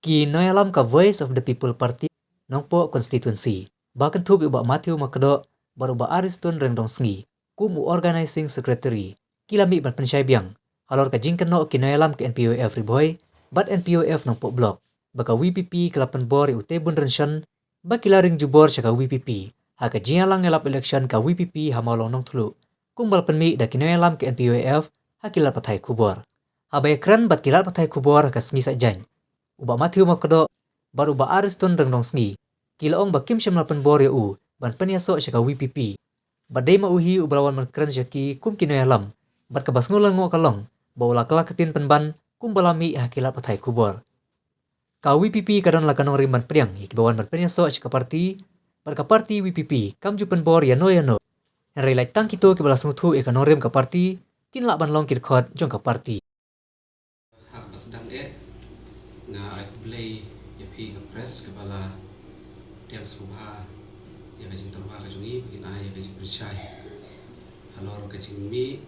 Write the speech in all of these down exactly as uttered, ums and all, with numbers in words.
Ki nongïalam ka Voice of the People Party, Nongpoh Constituency, ba kynthup ïa u Bah Matthew Makdoh bad u Bah Ariston Rengdongsngi kum u Organizing Secretary, ki la mih ban pynshai biang halor ka jingkynnoh ki nongïalam ka N P Y F Ri Bhoi bad N P Y F Nongpoh Block ba ka V P P ka la pynbor ïa u Teibun Rynshon ba ki la ring jubor sha ka V P P ha ka jingïalang ïalap election ka V P P ha Mawlong Nongthluh, kumba la pynmih da ki nongïalam ka N P Y F ha ki lad pathai khubor. Haba ïakren bad ki lad pathai khubor ha ka sngi Saitjaiñ, u Bah Matthew Makdoh bad u Bah Ariston Rengdongsngi ki la ong ba kim shym la pynbor ïa u ban pynïasoh sha ka V P P, bad dei ma u hi uba la wan ban kren sha ki kum ki nongïalam, bad kaba sngewlyngngoh ka long ba u la kylla ktien pynban kumba la mih ha ki lad pathai khubor. Ka V P P ka don la ka nongrim ban pdiang ïa kiba wan ban pynïasoh sha ka party, bad ka party V P P kam ju pynbor ïano ïano. Hynrei lait tang kito kiba la sngewthuh ïa ka nongrim ka party kin lah ban long ki dkhot jong ka party. Ha kaba sdang eh, nga ai khublei ïa phi ka press kaba la pdiang sngewbha ïa ka jingtyrwa ka jong ngi ba ngin ai ïa ka jingpynshai halor ka jingmih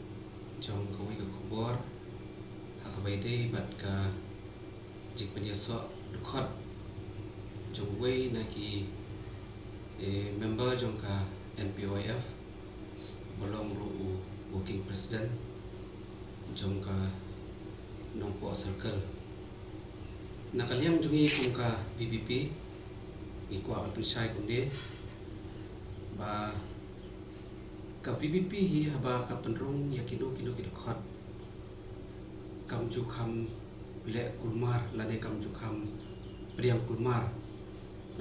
jong kawei ka khubor ha kaba ïadei bad ka jingpynïasoh dkhot jong uwei na ki, eh, member jong ka N P Y F, ba long ruh u working president jong ka Nongpoh Circle. Na ka liang jong ngi kum ka V P P, ngi kwah ban pynshai kumne ba ka V P P hi haba ka pynrung ïa kino kino ki dkhot, kam ju kham leh kulmar lane kam ju kham pdiang kulmar,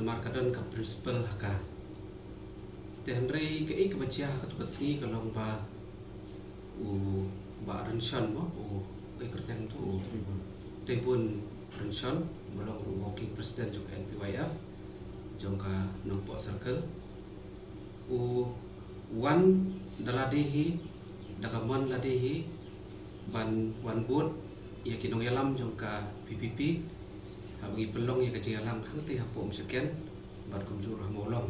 namar ka don ka principle ha ka. Te hynrei kaei kaba jia ha kato ka sngi ka long ba u Bah Rynshon mo, u, uei kyrteng to, u Teibun Rynshon, ba long u working president jong ka N P Y F jong ka Nongpoh Circle, u wan da lade hi, da ka mon lade hi, ban wan bud ïa ki nongïalam jong ka V P P haba ngi pynlong ïa ka jingïalang hangtei hapoh Umshaken bad kumjuh ruh ha Mawlong.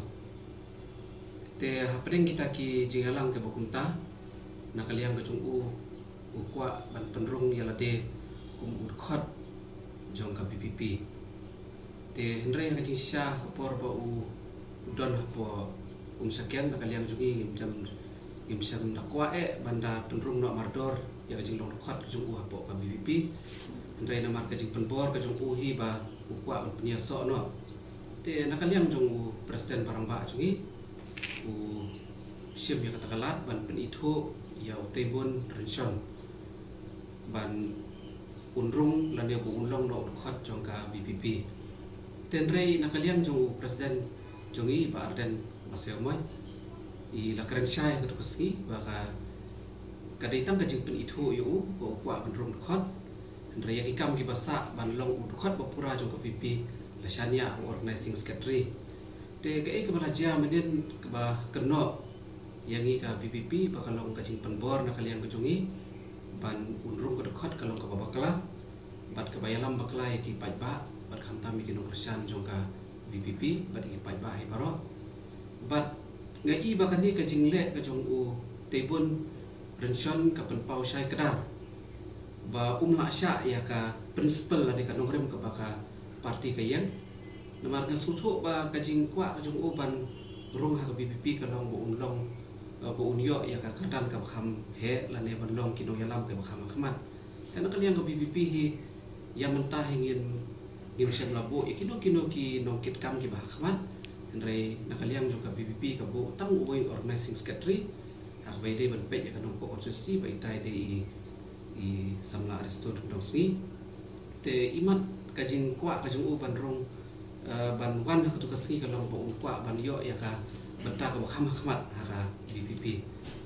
Te hapdeng kita ki jingïalang kiba kumta, na ka liang ka jong u, u kwah ban pynrung ïa lade kum u dkhot jong ka V P P. Te hynrei ha ka jingshisha ha ka por ba u, u don hapoh Umshaken, na ka liang jong ngi ngim shym, ngim shym da kwah eh ban da pynrung noh mardor ïa ka jinglong dkhot ka jong u hapoh ka V P P. Hynrei namar ka jingpynbor ka jong u hi ba u kwah ban pynïasoh noh. Te na ka liang jong u President Barangbah jong ngi, u shim ïa kata ka lad ban pynithuh ïa u Teibun Rynshon ban un rung lane ba un long noh u dkhot jong ka V P P. Te hynrei na ka liang jong u President jong ngi, Bah Ardent Basaiawmoit, i la kren shai ha kato ka sngi ba ka, ka dei tang ka jingpynithuh ïa u ba u kwah ban rung dkhot. Hynrei ïa ki kam kiba sah ban long u dkhot ba pura jong ka V P P la shaniah ha u Organizing Secretary. Te kaei kaba la jia mynnin kaba kynnoh ïa ngi ka V P P ba ka long ka jingpynbor na ka liang ka jong ngi ban un rung ka dkhot ka long kaba bakla, bad kaba ïalam bakla ïa ki paidbah, bad khamtam ïa ki nongkyrshan jong ka V P P bad ïa ki paidbah hi baroh. Bad nga i ba kane ka jingleh ka jong u Teibun Rynshon ka pynpaw shai kdar ba um lah shah ïa ka principle lane ka nongrim kaba ka party ka ïeng. Namar nga sngewthuh ba ka jingkwah ka jong u ban rung ha ka V P P ka long ba un long, eh, ba un ïoh ïa ka kyrdan kaba kham heh lane ban long ki nongïalam kaba kham hakhmat. Te na ka liang ka V P P hi, ïa mynta hi ngin, ngim shym la buh ïa kino kino ki nongkitkam kiba hakhmat. Hynrei na ka liang jong ka V P P ka buh tang uwei u Organizing Secretary ha kaba ïadei ban peit ïa ka Nongpoh Constituency ba itai dei i, i samla Ariston Ryndongsngi. Te imat ka jingkwah ka jong u ban rung, eh, ban wan ha kato ka sngi ka long ba un kwah ban ïoh ïa ka bynta kaba kham hakhmat ha ka V P P.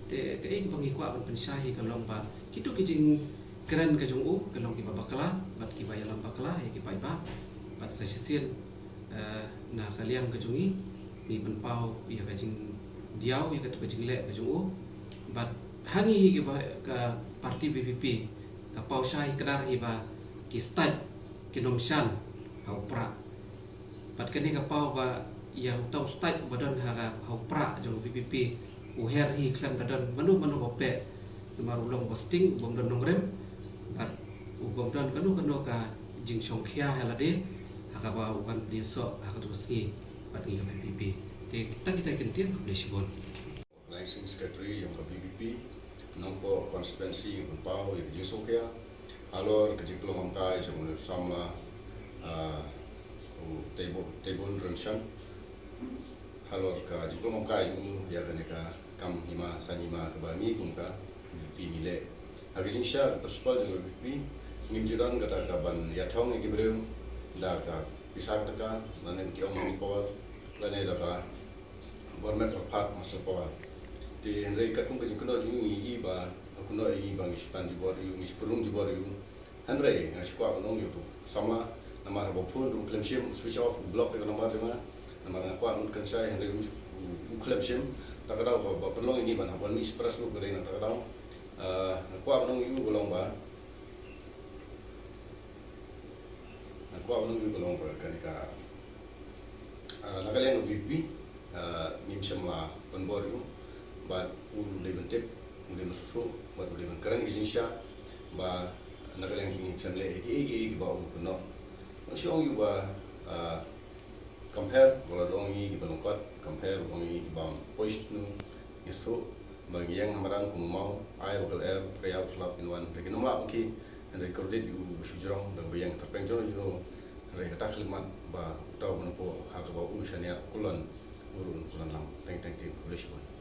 Te kaei kaba ngi kwah ban pynshai hi ka long ba kito ki jingkren ka jong u ka long kiba bakla bad kiba ïalam bakla ïa ki paidbah. Bad sa shisien, eh, na ka liang ka jong ngi, ngi pynpaw ïa ka jingdiaw ïa kato ka jingleh ka jong u. Bad ha ngi hi kiba ka party V P P ka paw shai kdar hi ba ki state kin ym shan ha u Prah. Bad kane ka paw ba ïa uta u state uba don ha ka, ha u Prah jong V P P u her hi khlem da don mano mano ba peh. Namar u long ba sting, u bym don nongrim bad u bym don kano kano ka jingshongkhia ha lade ha kaba u wan pynïasoh ha katu ka sngi bad ngi ka VPP. Te tang kita ki kyntien, khublei shibun. Organizing Secretary jong ka VPP Nongpoh Constituency, ngan pynpaw ïa ka jingsngewkhia halor ka jingpynlong kam kai jong u samla, ah, u Teibo-, Teibun Rynshang. Halor ka jingpynlong kam kai jong u ïa kane ka kam hima san hima kaba ngi kum ka VPP ngi leh. Ha ka jingshisha, ka principle jong ka VPP, ngim ju don kata ka ban ïathong ïa ki briew da ka pisa ka taka, lane ki ong manpower, lane da ka government of part muscle power. Te hynrei katkum ka jingkynnoh jong u ngi i ba, ka kynnoh i ba ngi shu tan jubor ïa u, ngi shu pynrung jubor ïa u. Hynrei nga shu kwah ban ong ïa u samla, namar haba phone ruh u khlem shim, switch off, u block ïa ka number jong nga. Namar nga kwah ban kynshai, hynrei u, u, u khlem shim. Ta ka daw kaba pynlong ïa ngi ban hap ban mih shipara shuh ka dei na ta ka daw. Ah, nga kwah ban ong ïa u ka long ba, nga kwah ban ong ïa u ka long ba kane ka, ah, na ka liang ka VPP, ah, ngim shym la pynbor ïa u, bad u dei ban tip, u dei ban sngewthuh, bad u dei ban kren ka jingshisha ba na ka liang jong ngi khlem leh kiei kiei kiba u kynnoh. Nga shu ong ïa u ba, ah, compare ba la dei ong ïa kiba lyngkot, compare ba ong ïa kiba poi sha nu, ngi sngewthuh ba ngi ïeng ha madan kum u maw, ai ba ka lyer, trai ïa u slap in wan, hynrei ngim lah ban khie, hynrei kordit ïa u ba shu jrong da kaba ïeng tyrpeng jrong jrong. Hynrei kata ka khyllipmat ba uta u Nongpoh ha kaba u shaniah u kulan, u ruh un kulan lang. Teng teng teng, khublei shibun.